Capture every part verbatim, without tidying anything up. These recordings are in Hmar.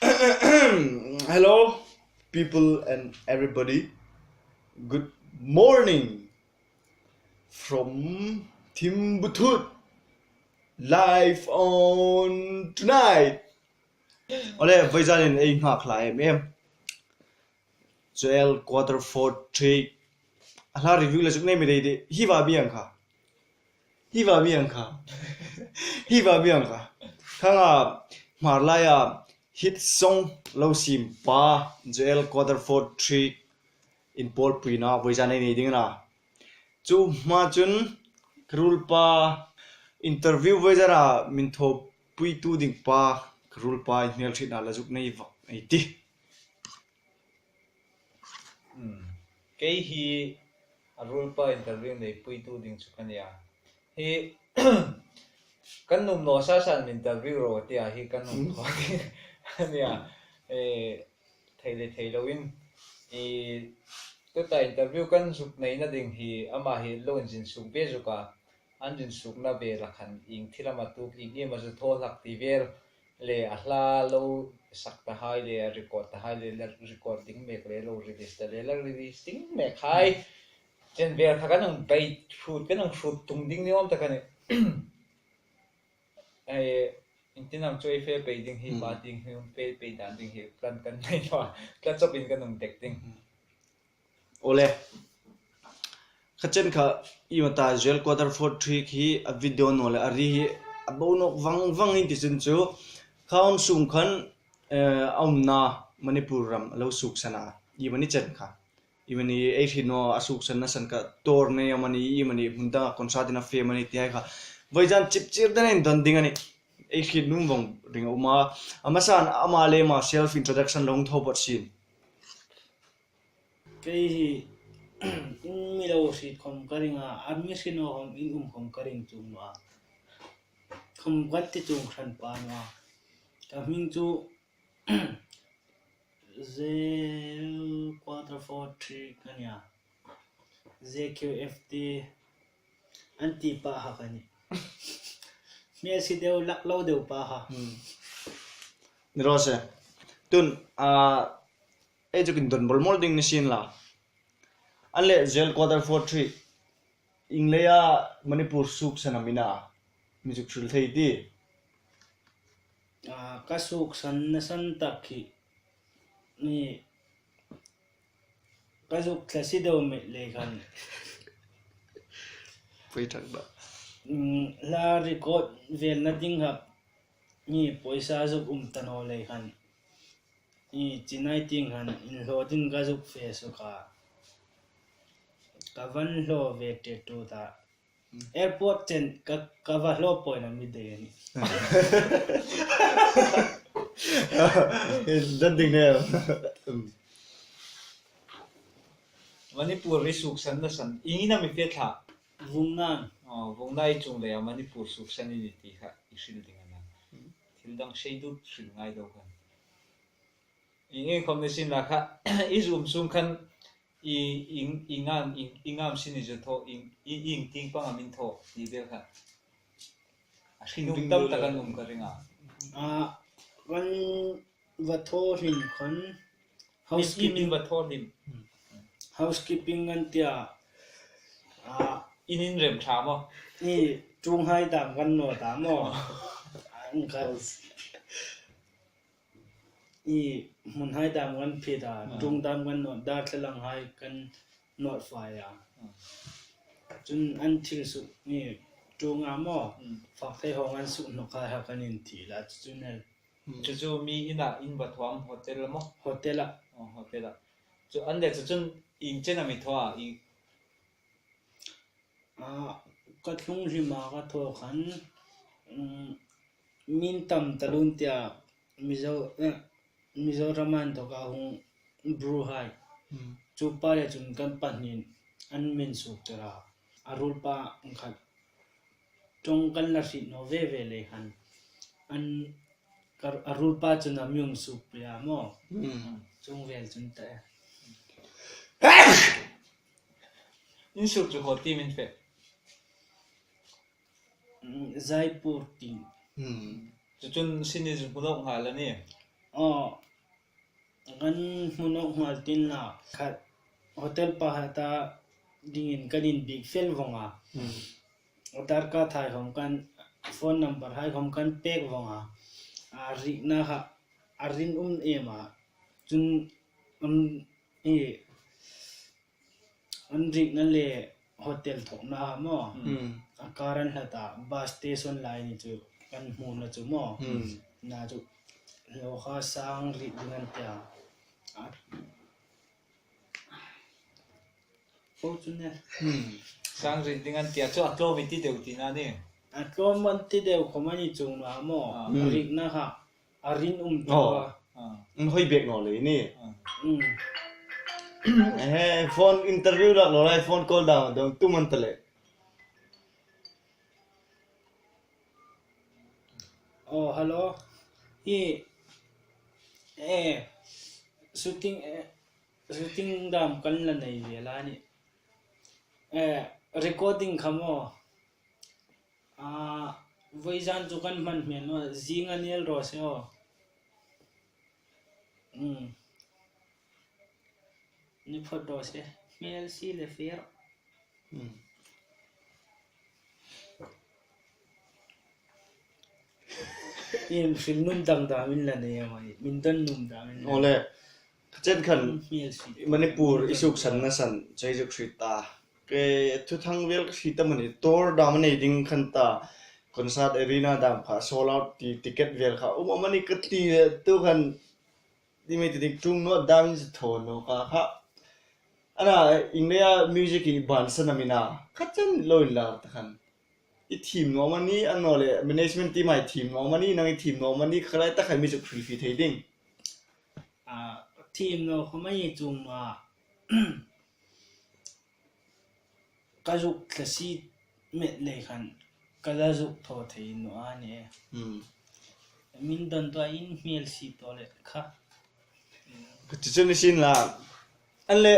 Hello, people and everybody. Good morning from Thimbuthu. Live on tonight. Ole, vawizanin ei nghak hla em em. Joel quarter four three. A hla review la zuk nei mi dei dei. Hi va biang kha. Hi va biang kha. Hi va biang kha. Khang a Hmar laia hit song lo siem pa Joel quarter four three inpawlpuina vawizan ei nei ding a na. Chu hma chun ka ruolpa interview vawizana min thawpuitu ding pa ka ruolpa inhmel ṭhitna la zuk nei vak ei ti. Hmm. Kei hi a ruolpa interview neipuitu ding chu ka nia. Hi kan nuom naw sa san interview ro tia hi kan nuom thaw ding a nia. Eh, thei le thei loin. Eh, tuta interview kan zuk neina ding hi ama hi lo inzin suk ve zuk a. An zin sukna ve la khan ieng thil am a tuok ieng iem a zu thaw hlak ti vel. Le a hla lo sak ta hai le a record ta hai le la record ding mek le lo release ta le la release ding mek hai. Chen vel kha kan hung pei hrut, kan hung hrut tung ding ni awm tak a nih. Ai, iengtin am chu ei fe pei ding hi, hmm, pa ding hi hung fe pei dan ding hi plan kan nei naw a. Tla chawpin kan hung dek ding. Hmm. Ole. Kha chen kha i mata Joel quarter four three khi a video naw le a ri hi a bo nawk vang vang in ti chun chu kha hun sung khan, eh, a umna Manipur ram a lo suksan a. I mani chen kha. I mani ei hriet naw a suksanna san kha tour nei a mani, i mani hmun danga concert in a fe mani ti hai kha. Vawizan chip chir dan in don ding a nih. Ei hriet nuom vong ring a um a. A hmasan ama le ama self introduction lo hung thaw pawt sien. Kei hi in mi lo hriet khom ka ring a, a mi hriet naw khom in um khom ka ring chuong naw a. Khom kan ti chuong hran pa naw a. Ka hming chu Joel quarter four three ka nia. J Q F T an ti pa kha ka nih. Hmel si deu lak lo deu pa kha. Hmm. Ni raw se. Tun, a, ei chu kin don bol mol ding ni sien la. An le Joel quarter four three. Ieng leia Manipur suksan am i na? Mi zuk hril thei ti. A, ka suksanna san tak hi. Ni ka zuk tla si deu met le khan. Poi thak da. Mm, hla record velna ding kha. Ni poisa zuk um ta naw le khan. I chinai ting han inhlaw ding ka zuk fe suok a. Ka van hlaw ve te tu ta. Airport chen ka, ka va hlaw pawina mi dei a nih. Dan ding ne. Manipur ri suksanna san. Ieng am i fe thla? Vungnan. Oh, vungna i chuong leia Manipur suksan i ni ti kha i hril ding a na. Thil dang sei dut hril ngai lo khan. Ieng ieng khom ni sien la kha, i zu um sung khan, i, i, ieng am, i, ieng am sin i zu thaw, i, i, ieng tieng pang am in thaw, ti vel kha. A hre nuom tam tak an um ka ring a. A, kan va thaw hlim khan, housekeeping va thaw hlim. Housekeeping kan tia, a, in in rem ṭha maw? I, ṭuong hai dam kan naw ta maw? An kha. I hmun hai dam kan phit a, ṭuong dam kan nawt, darthlalang hai kan nawt fai a. Chun an thil suk ni ṭuong a maw? Fak thei hawng an suk nawk hai ha kan in ti la, chu chu ne. Chu chu mi ina in va thaw am hotel a maw? Hotel a. Oh, hotel a. Chu an le chu chun ieng chen am i thaw a, i A, ka tlung hlima ka thaw khan, um, min tam talun tia Mizo, eh, Mizoram an thaw ka hung Bru hai. Chu pa le chun kan pahnin an min suk tera. A ruolpa khat ṭawng kan la hriet naw ve ve le khan. An Ka, a ruolpa chun a mi um suk pei a maw? Chung vel chun ta e. In suk chu haw ti min fe. Jaipur tieng. Chu chun sin i zu hmu nawk nghal a ni. Aw, kan hmu nawk nghal tin la khat hotel pakhata dingin kan inbiek fel vong a. Hmm. Aadhaar card hai khom kan, phone number hai khom kan pek vong a. A rikna kha a rinum em a. Chun, um, i, an rikna le hotel thawkna kha maw. Hmm. A kar an hlat a, bus station lai ni chu kan hmuna chu maw. Hmm. Na chu lo kha sang riet ding an tia. A, po chu ne. Hmm. Sang riet ding an tia chu a tlawm i ti deu tina ni. A tlawm an ti deu khom a ni chuong naw maw. Ah. Hmm. Rikna kha a rinum tah a. Ah. An hoi bek naw lei ni. Ah. Hmm. Eh, phone interview lak lo lai, phone call dam dam tum an ta le. Oh, hello. I, eh, shooting, eh, shooting dam kan la nei ve la ni. Eh, recording kha maw. Ah, voizan chu kan hman hmel naw, zing a ni el raw se aw. Hmm. Ni phawt raw se, hmel si le fer. Hmm. Iem, hril nuom dang dam in la nei am a ni, min don nuom dam in la nei. Ole, ka chen khan, hmm, hmel si. Manipur i suksanna san, chai zuk hriet ta. Ke thuthang vel ka hriet ta mani, tour dam a nei ding khan ta, concert arena dam kha, sold out ti, ticket vel kha, um a mani ka ti, tu khan, ti mai ti dik tung naw dam in thaw naw ka kha. Ana, India music i ban san am i na, ka chen lo in la ta khan. I thiem naw am a ni, a naw le, management team hai thiem naw am a ni, nang i thiem naw am a ni, kha lai ta khai mi chu free fee thei ding. A, thiem naw khom a ni chuong naw a. Ka zuk thla si met lei khan, ka la zuk thaw thei naw a ni. Hmm. Min don tah in hmel si tah le kha. Ka ti chu ni sin la. An le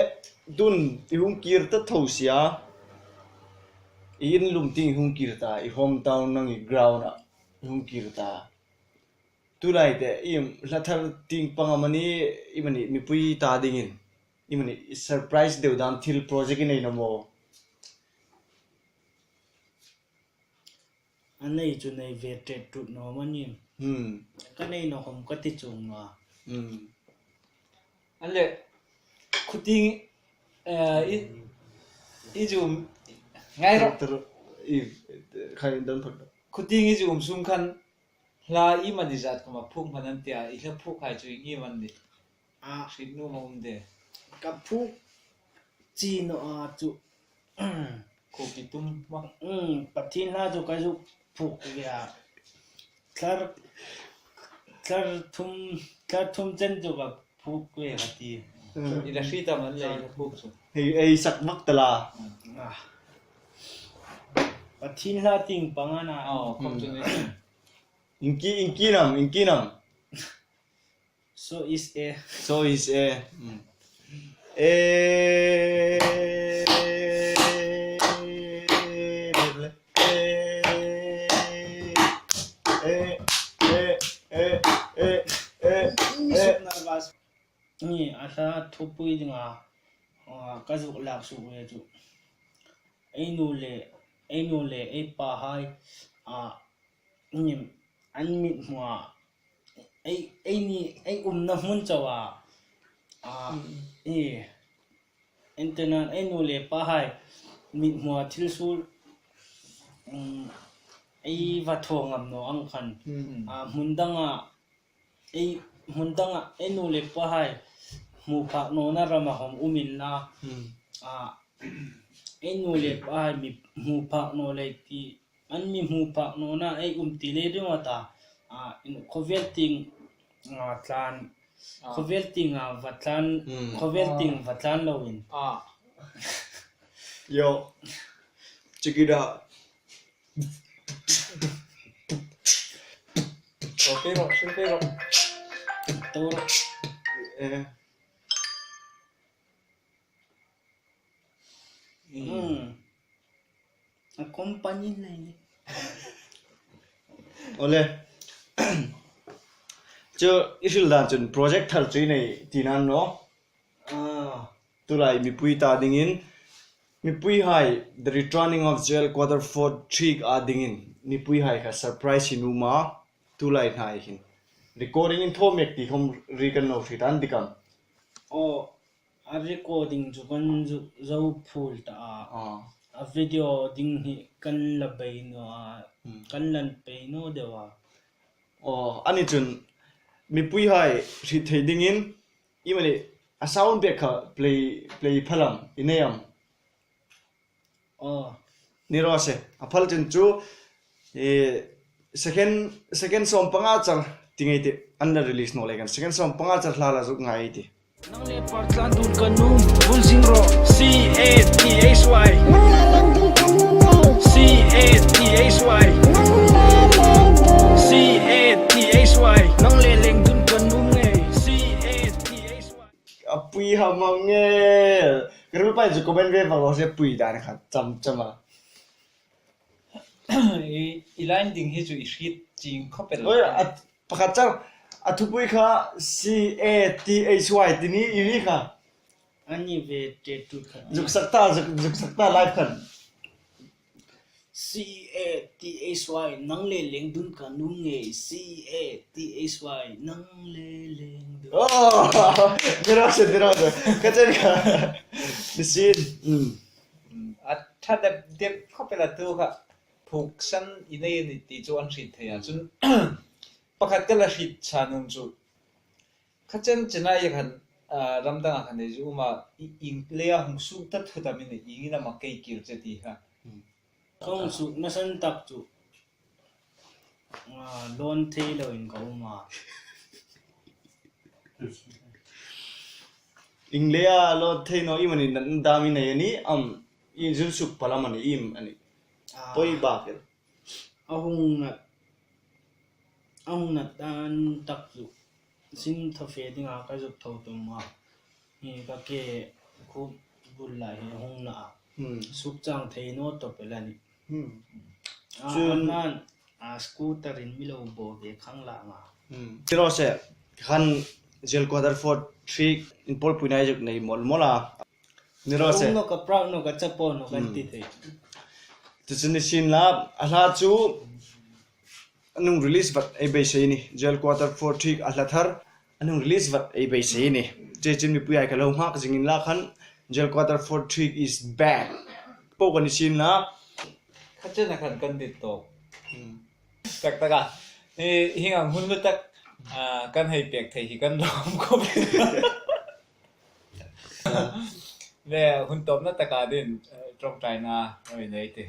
tun i hung kir ta tho si a. I in lum tieng i hung kir ta, i hometown nang i ground a i hung kir ta. Tulai te, i hla thar tieng pang am a ni, i mani, mipui ta dingin. I mani, i surprise deu dan thil project i nei naw maw. A nei chu nei ve tet tut naw am a ni. Hmm. Ka nei naw khom ka ti chuong naw a. Hmm. An le, khuting, eh, i, i zum, ngai ro. Tar, tar, i, khai don phak. Khuting i zum sum khan, hla i mani zat khom a phuok hman an tia, i hla phuok hai chu i ngi man di. A. Hriet nuom a um de. Ka phuok chi naw a chu. Khup i tum ma. Hmm, Pathien hla chu ka zuk phuok ve a. Thar, thar thum, thar thum chen chu ka phuok ve ka ti. Hmm. I la hriet am an le i la phuok chu. Hei, ei sak mak ta la. Ah. Pathien hla tieng pang a na. Oh, khom chu ni. Inki, inki nam, inki nam. So is a. So is a. Mm. A. A, a, a, a, a, a. Ni, a hla thupui dinga, a, ka zuk lak suk ve chu. Ei nu le, ei nu le, ei pa hai, a, ni, an mithmua, ei, ei ni, ei umna hmun chauha, a, mm, ei, entenan ei nu le pa hai, mithmua thil suol, um, ei va thaw ngam naw ang khan, mm, a, hmun danga, ei, hmun danga, ei nu le pa hai, hmu phak nawna rama hawng um inla, mm, a, ei nu le pa hai mi hmu phak naw le ti, an mi hmu phak nawna ei um ti le ringawt a, a, in khawvel tieng, a, tlan, a, khawvel tienga va tlan, mm, khawvel tieng va tlan loin. A. Yo. Check it out. Okay, ro, okay, ro. Tor. Eh. Hmm. A company lai ni. Ole. Chu i hril dan chun project thar chu i nei tina an naw. Ah. Tulai mipui ta dingin, mipuihai, The Returning of Jail Quarter Four Trick a dingin, mipuihai kha surprise hin um a, tulai hnai hin. Recording in thaw mek ti khom ri kan lo hriet an dik am? Oh, a recording chu kan zu-, zo phul ta a. Ah. A video ding hi kan la bei naw a, Hmm. kan lan pei naw deu a. Oh, ani chun mipuihai hriet thei dingin, i mani a sound bag kha play, play phal am, i nei am? Oh. Ni raw se, a phal chun chu, eh, second, second sawm panga char ti ngei ti, an la release naw le kan. Second sawm panga char hla la zuk ngai ti. Nang le par tlan dun ka nuom, vul zing rawh. C A T H Y. Nang le leng dun ka nuom e. C A T H Y. Nang le leng dun. C A T H Y. Nang le leng dun ka nuom e. C A T H Y. A pui ham ham nge. Ka ru pai chu comment ve vang lo se pui dan kha cham cham a. I, i line ding hi chu i hriet chieng khawp el. Oi, a, pakhat char, a thupui kha C A T H Y ti ni, i ni kha. A ni ve te tu kha. Zuk sak ta, zuk, zuk sak ta live khan. C A T H Y, nang le leng dun ka nuom nge, C A T H Y, nang le leng dun. Oh, ni raw se, ni raw se. Ka chen kha. Ni sin. Mm. Mm, a ṭha dep dep khawp el a tu kha. Phuksan i nei a ni ti chu an hriet thei a. Chun pakhat ka la hriet chha nuom chu. Kha chen chena i khan, ah, ram danga khan ei zu um a, i, i, leia hung suk ta thut am i ni, i ni lam a kei kir che ti kha. Hmm. Ka hung suk nasan tak chu. Ah, lawn thei loin ka um a. Ieng leia lawn thei naw i mani nan dam i nei a ni, am, i zun suk pal am a ni, iem a ni. Ah. Poi bak el. A hung nat, a hung nat dan tak chu. Sin thaw fe dinga ka zuk thaw tum a. Hi ka ke khu bul lai hi a hung na a. Hmm. Suk chang thei naw tawp el a ni. Hmm. A, chun a hman, a scooter in mi lo bo ve khang la nga. Hmm. Ti raw se, khan Jail Quarter Four Trick in pawlpui nai zuk nei mawl mawl a. Ni raw se. Ka um naw ka proud naw ka chapo naw kan Hmm. ti thei. Ti chu ni sin la, a hla chu an hung release vat ei beisei ni. Jail Quarter Four Trick a hla thar an hung release vat ei beisei ni. Che chin mipuihai ka lo nghak zingin la khan Jail Quarter Four Trick is back. Po ka ni sin la. Kha chen a khan kan dit tawk. Hmm. Tak tak a. Hi, hi ngang hun lu tak, ah, kan hei pek thei hi kan lawm khawp. Le, hun tawpna taka din, eh, ṭawngṭaina, oi nei ti.